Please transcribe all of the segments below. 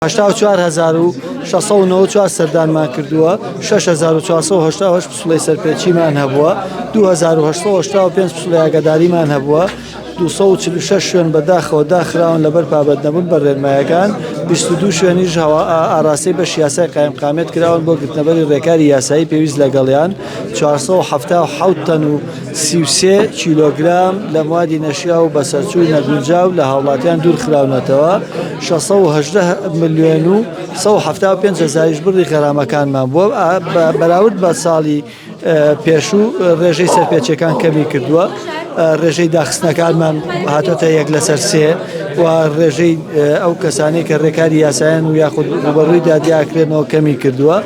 84694 سەردانمان کردووە، 6488 پسوڵەی سەرپێچیمان هەبووە، 2885 پسوڵەی ئاگاداریمان هەبووە، 246 شوێن بەداخەوە داخراون لەبەر پابەندنەبوون بە رێنمایەکان، 22 شوێنیش ئاراستەی بەشی یاسای قایمقامیەت کراون بۆ گرتنەبەری رێکاری یاسایی پێویست لەگەڵیان، 477 تەن و 33 کیلۆگرام لە موادی نەشیاو و بەسەرچوو و نەگونجاو لە هاوڵاتیان دوورخراونەتەوە، 618 ملیۆن و 175 هەزاریش بڕی غەرامەکانمان بووە، بەراورد بە ساڵی پێشوو ڕێژەی سەرپێچیەکان کەمی کردووە، ڕێژەی داخستنەکانمان هاتۆتە یەک لەسەر سێ و ڕێژەی ئەو کەسانەی کە ڕێکاری یاسایان و یاخود ڕوبەڕووی دادگاکرێنەوە کەمی کردووە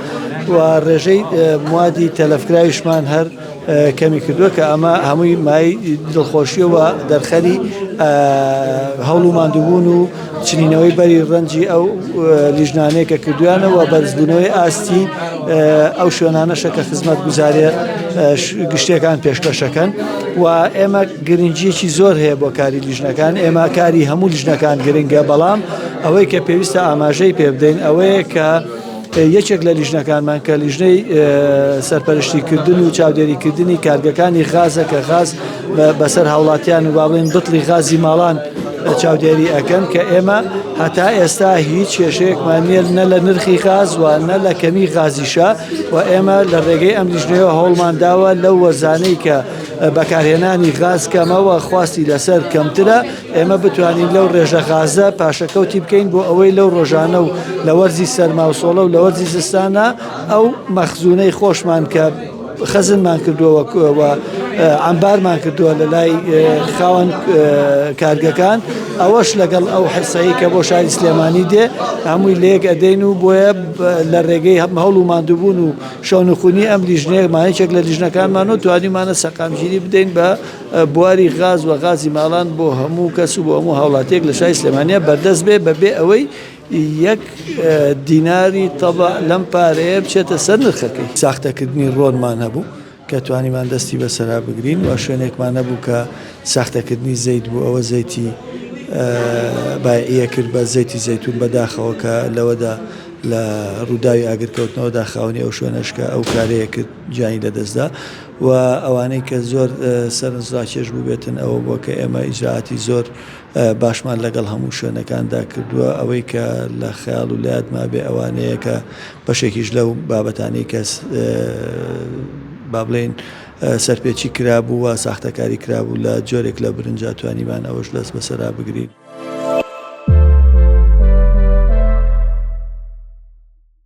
و ڕێژەی موادی تەلەفکراویشمان هەر کەمی کردووە کە ئەمە هەمووی مای دڵخۆشیەوە دەرخەری هەوڵ و ماندووبوون و چنینەوەی بەری ڕەنجی ئەو لیژنانەیە کە کردویانە و بەرزبوونەوەی ئاستی ئەو شوێنانەشە کە خزمەت گوزارێ گشتیەکان پێشکەشەکەن و ئێمە گرنگیەکی زۆر هەیە بۆ کاری لیژنەکان ئێمە کاری هەموو لیژنەکان گرنگە بەڵام ئەوەی کە پێویستە ئاماژەی پێ بدەین ئەوەیە کە یەکێک لە لیژنەکانمان کە لیژنەی سەرپەرشتیکردن و چاودێریکردنی کارگەکانی غازە کە غاز بەسەر هاوڵاتیان و با بڵێن بتڵی غازی ماڵان چاودێری ئەکەن کە ئێمە هەتا ئێستا هیچ کێشەیەکمان نییە نە لە نرخی غاز و نە لە کەمی غازیشە و ئێمە لە ڕێگەی ئەم لیژنەیەوە هەوڵمان داوە لەو وەرزانەی کە بەکارهێنانی غاز کەمە و خواستی لەسەر کەمترە ئێمە بتوانین لەو ڕێژە غازە پاشەکەوتی بکەین بۆ ئەوەی لەو ڕۆژانە و لە وەرزی سەرما و سۆڵە و لە وەرزی زستانە ئەو مەخزونەی خۆشمان کە خەزنمان کردووە و عەمبارمان کردووە لە لای خاوەن کارگەکان ئەوەش لەگەڵ ئەو حسەی کە بۆ شاری سلێمانی دێ هەمووی لێک ئەدەین و بۆیە لە ڕێگەی هەم هەوڵ و ماندووبوون و شەونخونی ئەم لیژنەیەمان یەکێک لە لیژنەکانمان و توانیمانە سەقامگیری بدەین بە بواری غاز و غازی ماڵان بۆ هەموو کەس و بۆ هەموو هاوڵاتیەک لە شاری سلێمانیا بەردەست بێ بەبێ ئەوەی یەک دیناری تەبع لەم پارەیە بچێتە سەر نرخەکەی. ساختەکردنی ڕۆنمان هەبوو کە توانیمان دەستی بەسەرا بگرین و شوێنێکمان هەبوو کە ساختەکردنی زەیت بوو ئەوە زەیتی بایعیە کرد بە زەیتی زەیتون بەداخەوە کە لەوەدا لە ڕووداوی ئاگرکەوتنەوەدا خاوەنی ئەو شوێنەش کە ئەو کارەیە کرد گیانی لەدەستدا و ئەوانەی کە زۆر سەرنجڕاکێش بووبێتن ئەوە بووە کە ئێمە ئیجرائاتی زۆر باشمان لەگەڵ هەموو شوێنەکاندا کردووە، ئەوەی کە لە خەیاڵ و لە یاد مابێ ئەوانەیە کە بەشێکیش لەو بابەتانەی کە با بڵێین سەرپێچی کرابوو و ساختەکاری کرابوو لە جۆرێک لە برنجا توانیمان ئەوەش دەست بەسەرا بگرین.